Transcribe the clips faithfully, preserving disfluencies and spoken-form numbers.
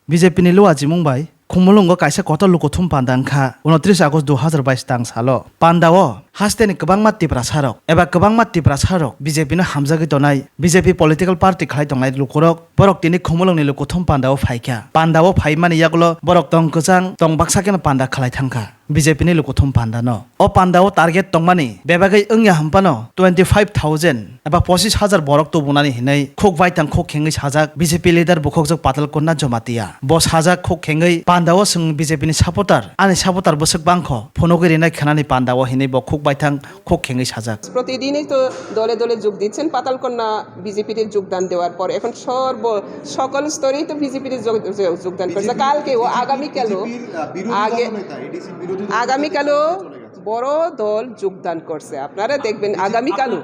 B J P ni luachimung bai Khumulwngo kaisa kotor lukuthum panda wngkha unotris August dui hazar bais tang salo. Panda o hasteni kwbangma Tiprasa rok eba kwbangma Tiprasa rok B J P no hamjagwi tonai, B J P political party khlai tongnai lukurok borok tini Khumulwngni lukuthum panda o phaikha. Panda o phaimani yagulo borok tong kwchang tong baksa kheno panda khlai thangkha. B J P ni lukuthum panda no. O panda o target tongmani bebagwi wngya hwnphano twenty five thousand eba pochis hajar borok tubunani hinwi khuk baithang khuk khengwi sajak B J P leader bukhukjwk Patal Konna Jamatia. Bo sajak khuk khengwi panda o chwng B J P ni supporter, ani supporter bwswk bangkho phunugwi rinai khnani panda o hinwi bo khuk baithang khuk khengwi sajak. প্রতিদিনই তো দলে দলে যোগ দিচ্ছেন পাতালকন্যা বিজেপিতে যোগদান দেওয়ার পর। এখন সর্ব সকল স্তরেই তো বিজেপিতে যোগ-, যোগ-, যোগদান করছে। বিজেপি, কালকেও, বিজেপি, আগামীকালও, বিজেপির, আহ, বিরোধী আগে, দলনেতা, এডিসির বিরোধী দলনেতা আগামীকালও চলে গেছে। বড় দল যোগদান করছে। আপনারা দেখবেন আগামীকালও।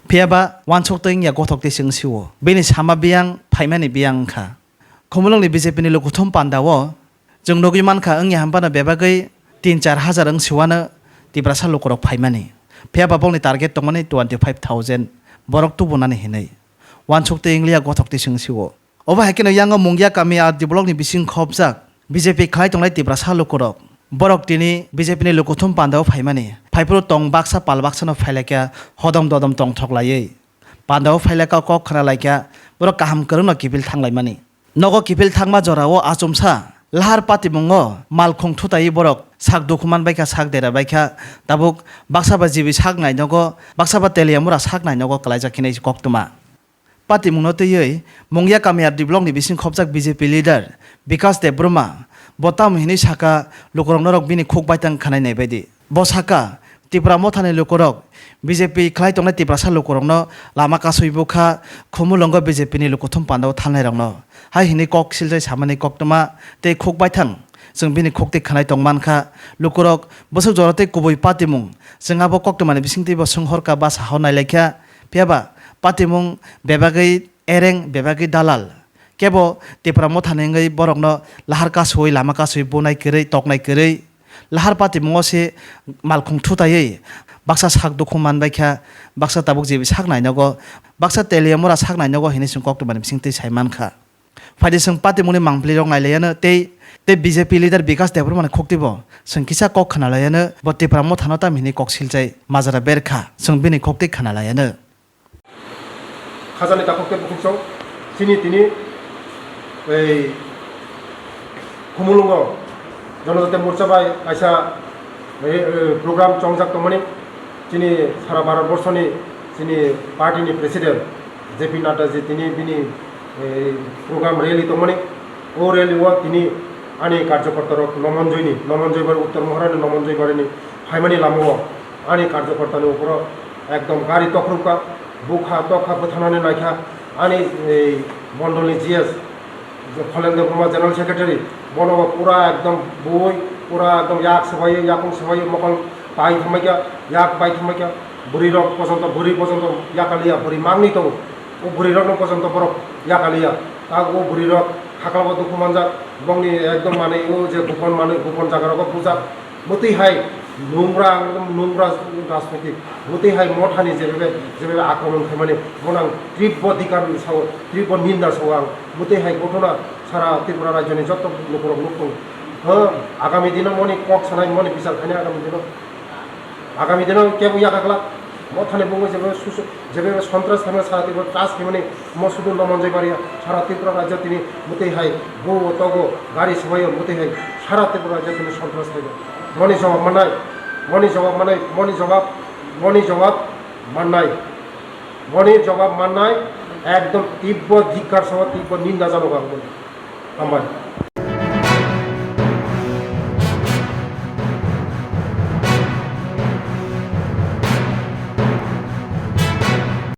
Phiya ba wansuk twi wngya gothok twi chwng sio. Bini sama biyang phaimani biyang wngkha. Khumulwngni B J P ni lukuthum panda o chwng nugwi mankha wngya hwnphano bebagwi tin char hajar wng siwano Tiprasa lukurok phaimani. Phiya ba bokni target tongmani twenty five thousand borok tubunani hinwi. Wansuk twi wngliya gothok twi chwng sio. Obo hai kheno yango Mungia kami R D block ni bising khopjak B J P khlai tongnai Tiprasa lukurok. Borok tini B J P ni lukuthum panda o phaimani. Phaiphuru tong baksa pal baksa no phailaikha hodom dodom tongthok laiwi. Panda o phailaikha kok khna laikha borok kaham kwrwng no kiphil thanglaimani. Nogo kiphil thangma jora o achomsa lahar patimungo malkhung thutaiwi borok sak dukhu manbaikha sak dera baikha tabuk baksa ba jibi sak nainogo baksa ba teliamura sak nainogo kwlaijak hinwi koktwma. Patimungno twiwi Mungia kami R D block ni bising khopjak B J P leader Bikas Debbarma bo tamo hinwi saka lukurok norok bini khuk baithang khanai nai baidi. Bo saka Tipra mothani lukurok B J P khlai tongnai Tiprasa lukurokno lama kasui bukha Khumulwngo B J P ni lukuthum pandao thalnairokno hai hinwi kok siljai samani koktwma tei khuk baithang chwng bini khuk twi khanai tong mankha lukurok bwswk jora tei kubui patimung chwng abo koktwmani bisingtwi bo swnghorkha ba sahor nailaikha. Phiya ba patimung bebagwi ereng bebagwi dalal. Kebo Tipra mothani wngwi borokno lahar kasui lama kasui bunai kwrwi toknai kwrwi. Lahar patimungo se malkhung thutaiwi baksa sak dukhu manbaikha, baksa tabuk jibi sak nainogo, baksa teliamura sak nainogo hinwi chwng koktwmani bisingtwi sai mankha. Phaidi chwng patimungni mangpilirok nailaiano tei, tei B J P leader Bikas Debbarmani khuktibo chwng kisa kok khwnalaiano bo Tipra mothano tam hinwi kok siljai majra berkha chwng bini khukti khwnalaiano. Khajani takhuk tei bukhuk song chini tini ei Khumulwngo Jonojati Morcha bai kaisa, eh, eh, program chongjak tongmani. Chini sara Bharat borso ni chini party ni president J P Nadda ji tini bini, eh, program rally tongmani. O rally o tini ani karjokorta rok Nomonjoy ni, Nomonjoy bar Uttor Mohora ni Nomonjoy bari ni phaimani lama o ani karjokorta ni upor o ekdom gari tokrwkha, bukha tokha bwthanani naikha ani ei mondol ni G S. Je Kholendra Brahma General Secretary, bono bo pura ekdom bui, pura ekdom yak swbai, yakung swbai, mokol pai thangbai kha, yak bai thangbai kha, bwrwi rok pojonto, bwrwi pojonto yakaliya, bwrwi mangni tongo, o bwrwi rok no pojonto borok yakaliya, ta o bwrwi rok hakla bo dukhu manjak, bongni ekdom manwi o je gopon manwi, gopon jaga rogo bujak, Mwtwi hai nungra, nungra rajnitik, mwtwi hai mothani jebebe, jebebe akromon khaimani, bono ang tibbo dikar sao, tibbo ninda sao ang. Mwtwi hai ghotona sara Tripura rajyoni joto lukurok nuktung. Ho, agami dino moni kok sanai, moni bichar khainai agami dino. Agami dino kebo yakaklak, mothani bungwi jebebe susu, jebebe sontras khaimani sara Tripura tras khaimani, mo sudu Nomonjoi Baria, sara Tripura rajyo tini mwtwi hai bo o togo, gari swbaio mwtwi hai sara Tripura rajyo tini sontras khaio. Moni jawab manai, moni jawab manai, moni jawab, moni jawab manai. Moni jawab manai, ekdom tibbo dhikkar sao, tibbo ninda jano ang moni. Hambai.